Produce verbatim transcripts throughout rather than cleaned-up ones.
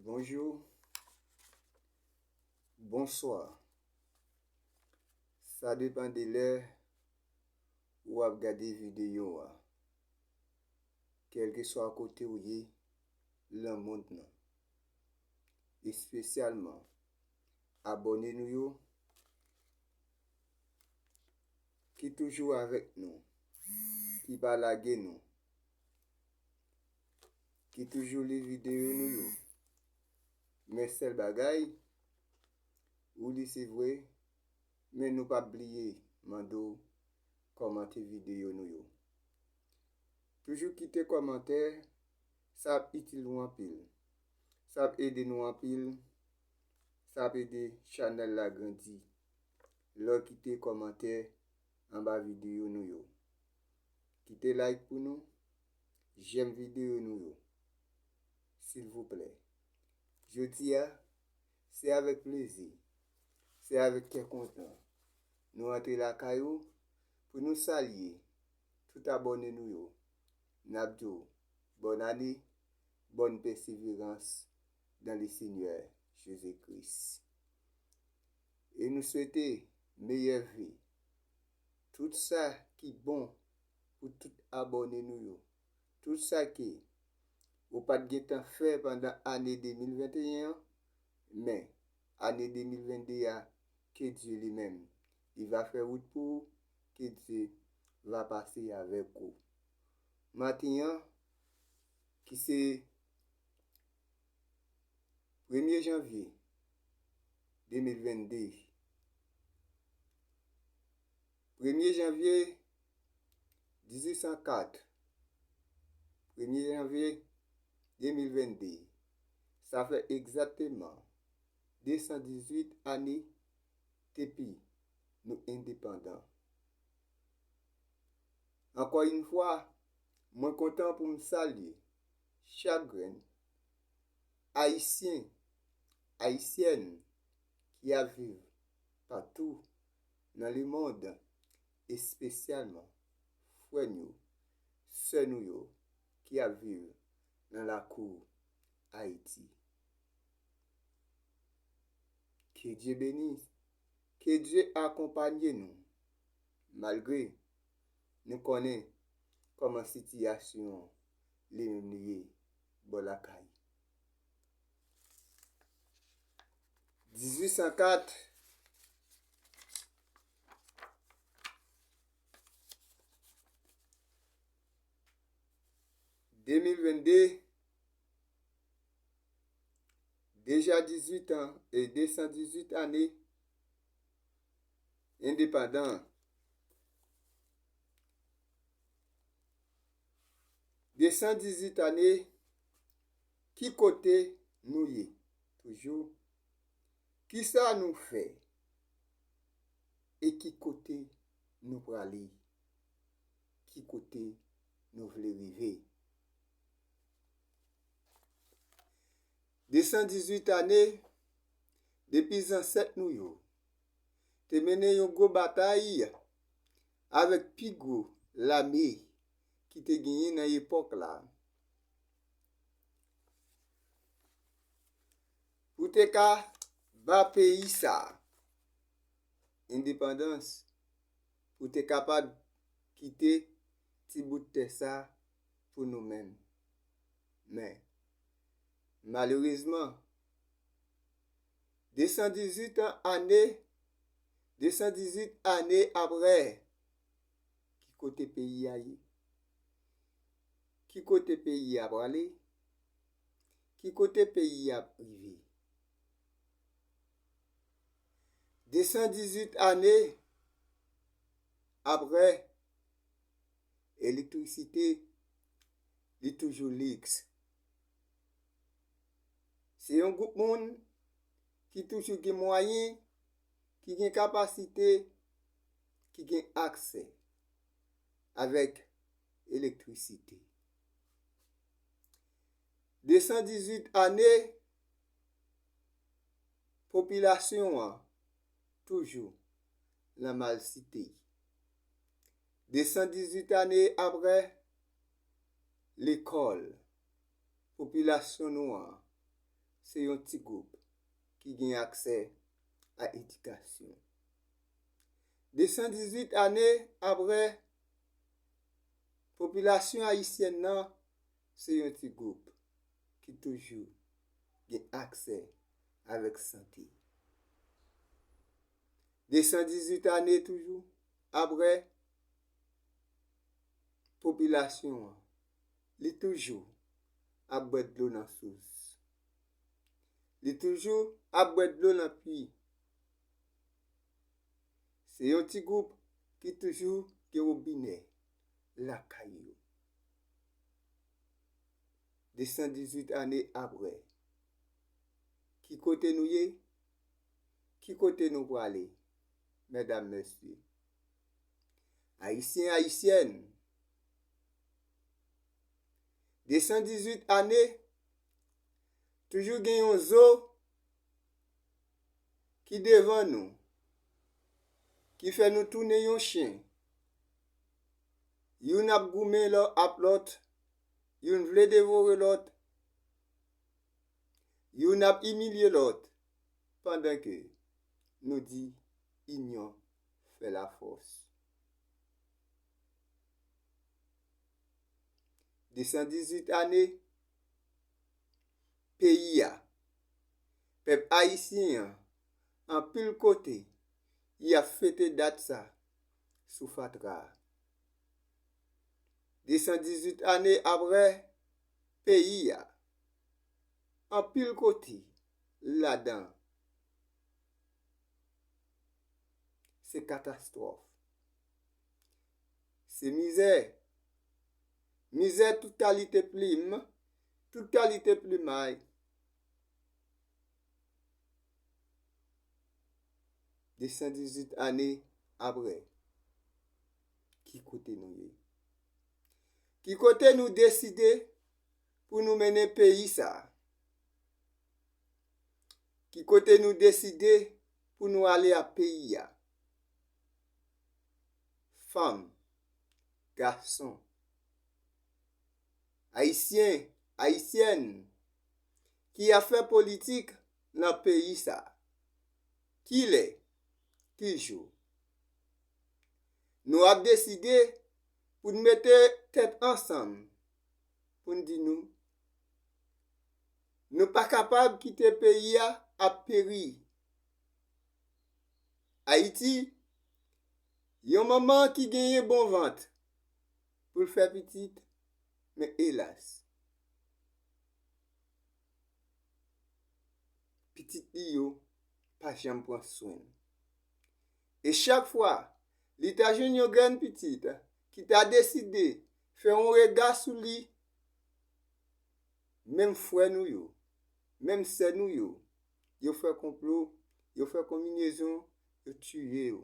Bonjou, bonswa. Sa depann de lè ou ap gade videyo a. Kèlkeswa kote ou ye nan mond lan, espesyalman abòne nou yo ki toujou avèk nou, ki pa lage nou, ki toujou li videyo nou yo. Men sèl bagay, ou li se vre, men nou p ap bliye mande w kòmante videyo nou yo. Toujou kite kòmantè, sa ap itil nou anpil. Sa ap ede nou anpil. Sa ap ede chanèl la grandi. Lè w kite kòmantè anba videyo nou yo. Kite like pou nou, jèm videyo nou yo, silvouplè. Jodi a, se avèk plezi, se avèk kè kontan nou antre lakay ou pou nou salye tout abòne nou yo. N ap di w bòn ane, bòn pèseverans dans le Seigneur Jésus-Christ. E nou swete meyè ve, tout sa ki bon pou tout abòne nou yo, tout sa ke ou pa t gentan fè pandan ane de mil venteyen an, men ane de mil vennde a, ke Dye li menm, li va fè wout pou ou, ke Dye va pase avèk ou. Maten an, ki se premye janvye de mil vennde, premye janvye dizuit san kat, premye janvye de mil vennde, sa fè egzakteman de san dizuit ane depi nou endepandan. Ankò yon fwa, mwen kontan pou m salye chak grenn Ayisyen, Ayisyèn ki ap viv patou nan lemonn, espesyalman frè n yo, sè nou yo ki ap viv nan lakou Ayiti. Ke Dye beni, ke Dye akonpanye nou, malgre nou konnen kòman sitiyasyon li menm li ye bò lakay. Dizuit san kat, de mil vennde, deja dizuit an e de san dizuit ane endepandan. De san dizuit ane, ki kote nou ye toujou? Kisa nou fè? E ki kote nou prale? Ki kote nou vle rive? De san dizuit ane depi zansèt nou yo te mennen yon gwo batay avèk pi gwo lame ki te genyen nan epòk la, pou te ka ba peyi sa endepandans, pou te kapab kite ti bout tè sa pou nou menm. Men, malerezman, de san dizuit an, ane, de san dizuit ane apre, ki kote peyi a ye? Ki kote peyi a prale? Ki kote peyi a ap rive? De san dizuit ane apre, elektrisite, li toujou liks. Se yon gwoup moun ki toujou gen mwayen, ki gen kapasite, ki gen aksè avèk elektrisite. De san dizuit ane, popilasyon an toujou nan malsite. De san dizuit ane apre, lekòl, popilasyon nou an se yon ti gwoup ki gen aksè a edikasyon. De san dizuit ane apre, popilasyon ayisyèn nan se yon ti gwoup ki toujou gen aksè avèk sante. De san dizuit ane toujou apre, popilasyon an, li toujou ap bwè dlo nan sous. Li toujou ap bwè dlo nan pwi. Se yon ti gwoup ki toujou gen wobinè lakay yo. De san dizuit ane apre, ki kote nou ye? Ki kote nou prale, medam, mesye? Ayisyen, ayisyèn, de san dizuit ane, toujou gen yon zo ki devan nou, ki fè nou tounen yon chen. Youn ap goumen lò-, ap lòt, youn vle devore lòt, youn ap imilye lòt, pandan ke nou di inyon fè lafòs. De san dizuit ane, peyi a, pèp ayisyen an, anpil kote, y ap fete dat sa sou fatra a. De san dizuit ane apre, peyi a, anpil kote, ladan, se katastwòf. Se mizè. Mizè tout kalite plim, tout kalite plimay. De san dizuit ane apre, ki kote nou ye? Ki kote nou deside pou nou mennen peyi sa? Ki kote nou deside pou nou ale ak peyi a? Fanm, gason, ayisyen, ayisyèn ki ap fè politik nan peyi sa. Kilè? Ki jou? Nou ap deside pou n mete tèt ansanm pou n di nou, nou pa kapab kite peyi a ap peri. Ayiti, yon manman ki genyen bon vant pou l fè pitit, men elas, pitit li yo pa janm pran swen l. E chak fwa li ta jwenn yon grenn pitit ki ta deside fè yon rega sou li, menm frè nou yo, menm sè nou yo, yo fè konplo, yo fè konbinezon, yo tiye yo.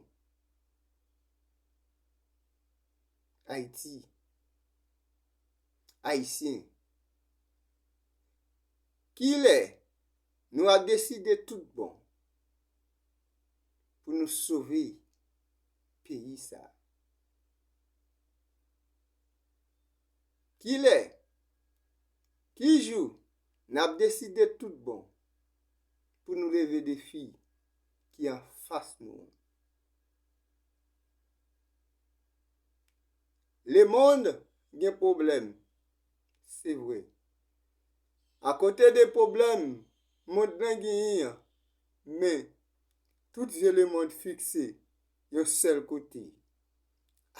Ayiti, Ayisyen, kilè nou a deside tout bon pou nou sove peyi sa? Kilè, ki jou n ap deside tout bon pou nou leve defi ki anfas nou an? Lemonn gen pwoblèm, se vre. Akote de pwoblèm mond lan genyen an, men tout je lemonn fikse yon sèl kote,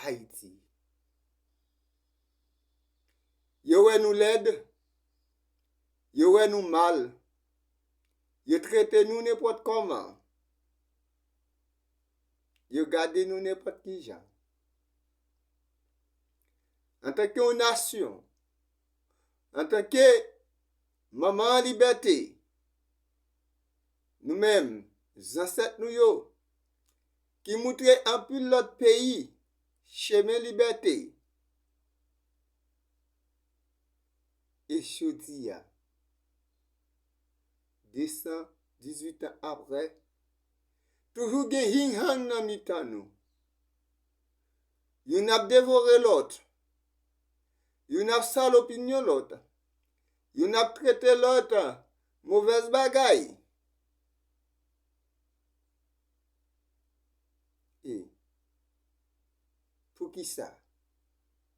Ayiti. Yo wè nou lèd, yo wè nou mal, yo trete nou nenpòt kòman, yo gade nou nenpòt ki jan. Antanke yon nasyon, antanke manman libète, nou menm, zansèt nou yo, ki moutre anpil lòt peyi chemen libète, e jodi a, de san dizuit an apre, toujou gen hing-hang nan mitan nou. Youn ap devore lòt. Youn ap sal opinyon lòt. Youn ap trete lòt Movèz bagay. E poukisa?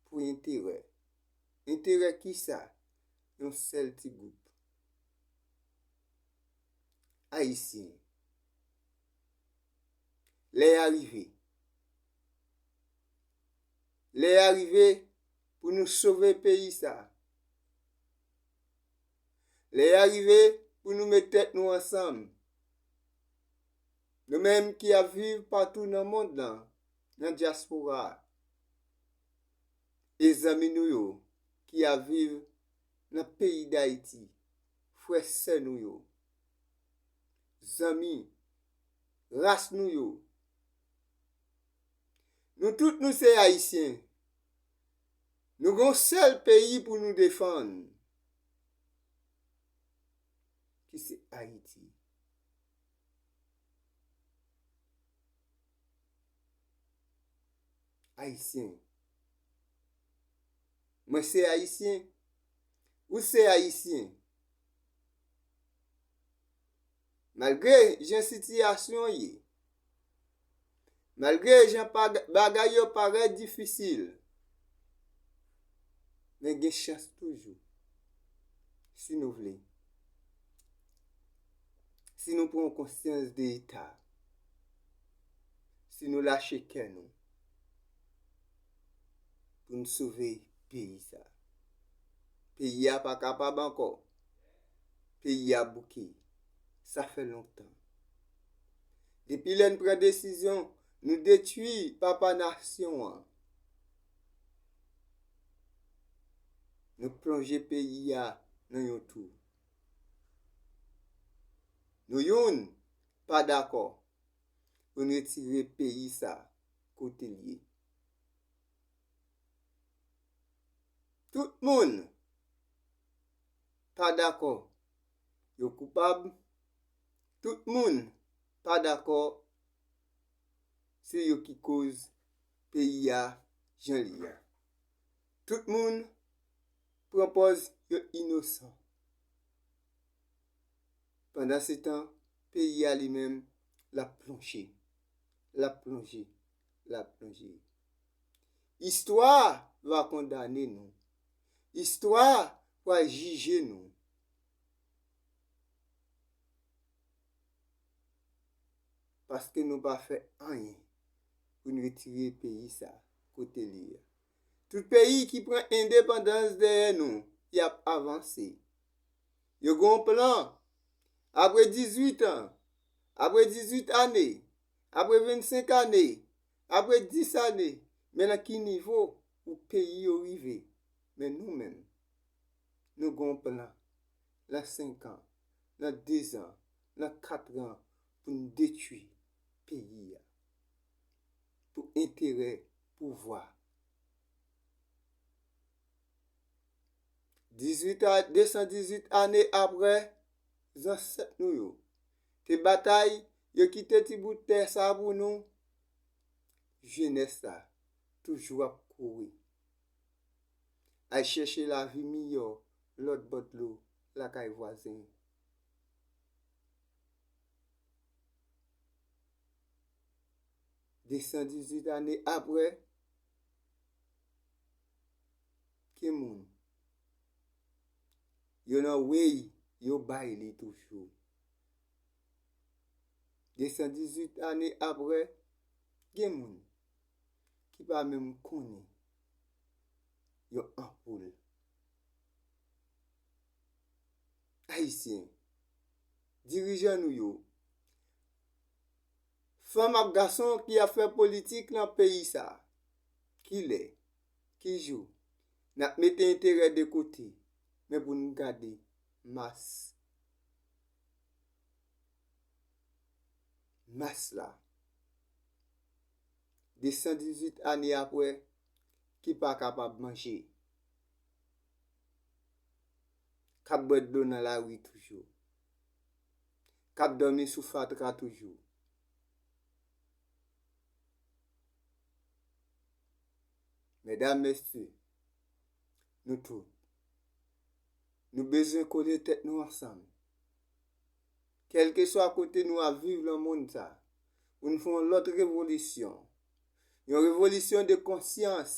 Pou enterè. Enterè kisa? Yon sèl ti gwoup. Ayisyen. Lè a rive. Lè a rive pou nou sove peyi sa. Lè a rive pou nou met tèt nou ansanm. Nou menm ki ap viv patou nan mond lan, nan dyaspora a, e zanmi nou yo ki ap viv nan peyi Dayiti, frè sè nou yo, zanmi ras nou yo, nou tout nou se Ayisyen. Nou gen yon sèl peyi pou nou defann, ki se Ayiti. Ayisyen. Mwen se Ayisyen. Ou se Ayisyen. Malgre jan sitiyasyon ye, malgre jan pa- bagay yo parèt difisil, men gen chans toujou. Si nou vle, si nou pran konsyans de eta, si nou lache kè nou pou n sove peyi sa. Peyi a pa kapab ankò. Peyi a bouke. Sa fè lontan. Depi lè n pran desizyon, nou detwi papa nasyon an. Nou plonje peyi a nan yon twou. Nou youn pa dakò pou n retire peyi sa kote l ye. Tout moun pa dakò yo koupab. Tout moun pa dakò se yo ki koz peyi a jan li ye a. Tout moun pran pòz yo inosan. Pandansetan, peyi a li menm, l ap plonje, l ap plonje, l ap plonje. Istwa va kondane nou. Istwa va jije nou. Paske nou pa fè anyen pou n retire peyi sa kote li ye a. Tout peyi ki pran endepandans dèyè nou, y ap avanse. Yo gen yon plan. Apre dizuit an, apre dizuit ane, apre vennsenk ane, apre dis ane, men nan ki nivo pou peyi yo rive. Men nou menm, nou gen yon plan. Nan senk an, nan dezan, nan katran pou n detwi peyi a. Pou enterè pouvwa. Dizuit a, desandizuit ane apre, zansèt nou yo te batay, yo kite ti bout tè sa pou nou. Jenès la toujou ap kouri, al chèche lavi miyò lòt bò dlo lakay vwazen. Desandizuit ane apre, gen moun yo nan wey yo bay li toujou. Desandizuit ane apre, gen moun ki pa menm konnen yon anpoul. Ayisyen, dirijan nou yo, fanm ak gason ki ap fè politik nan peyi sa, kilè, ki jou n ap mete enterè de kote, men pou n gade mas, mas la. Desandizuit ane apre, ki pa kapab manje, k ap bwè dlo nan lari toujou, k ap dòmi sou fatra toujou. Medam, mesye, nou tout, nou bezwen kole tèt nou ansanm. kèlkeswa kote nou ap viv nan mond sa, pou n fè yon lòt revolisyon, yon revolisyon de konsyans.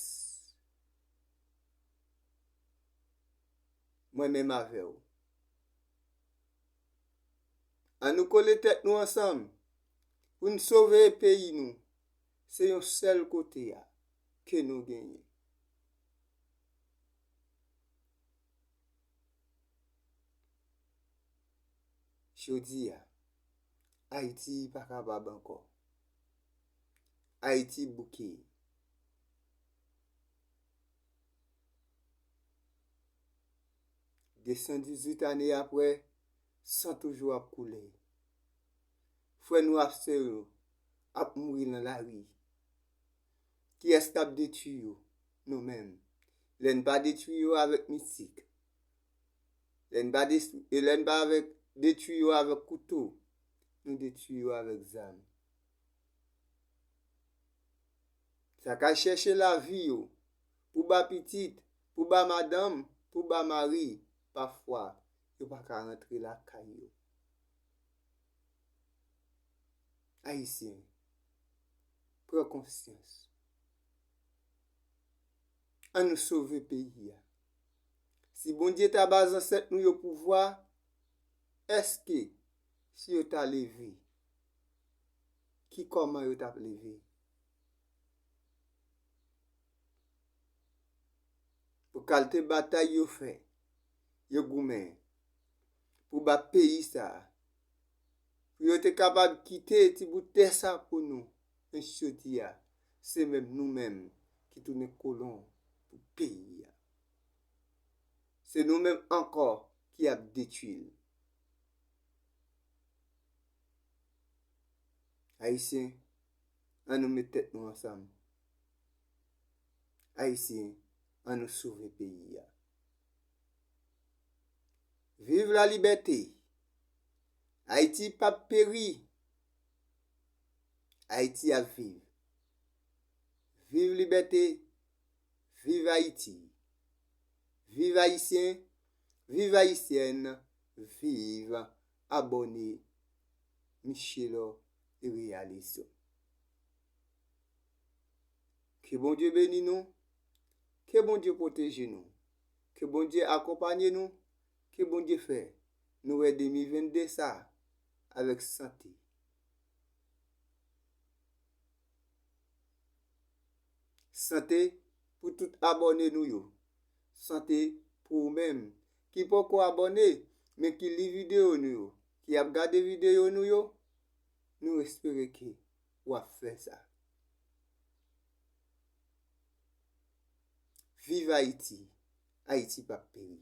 Mwen menm avè w. Ann nou kole tèt nou ansanm pou n sove peyi nou. Se yon sèl kote a ke nou genyen. Jodi a, Ayiti pa kapab ankò. Ayiti bouke. De san dizuit ane apre, san toujou ap koule. Frè nou ap sè yo ap mouri nan lari. Kiyès k ap detwi yo? Nou menm. Lè n pa detwi yo avèk mistik, lè n pa detwi, e lè n pa avèk, detwi yo avèk kouto, nou detwi yo avèk zam. Sa k al chèche lavi yo, pou ba pitit, pou ba madanm, pou ba mari, pafwa, yo pa ka rantre lakay yo. Ayisyen, pran konsyans. Ann nou sove peyi a. Si Bondye ta ba zansèt nou yo pouvwa, èske si yo ta leve, ki kòman yo t ap leve? Pou kalte batay yo fè, yo goumen pou ba peyi sa a, pou yo te kapab kite ti bout tè sa pou nou. Men jodi a, se menm nou menm ki tounen kolon pou peyi a. Se nou menm ankò ki ap detwi l. Ayisyen, ann nou met tèt nou ansanm. Ayisyen, ann nou sove peyi a. Viv la libète! Ayiti p ap peri. Ayiti ap viv. Viv libète! Viv Ayiti! Viv Ayisyen! Viv Ayisyèn! Viv abòne Michelo Irrealiso! Ke Bondye beni nou, ke Bondye pwoteje nou, ke Bondye akonpanye nou, ke Bondye fè nou wè de mil vennde sa avèk sante. Sante pou tout abòne nou yo. Sante pou ou menm ki poko abòne, men ki li videyo nou yo, ki ap gade videyo nou yo. Nou espere ke w ap fè sa. Viv Ayiti! Ayiti p ap peri.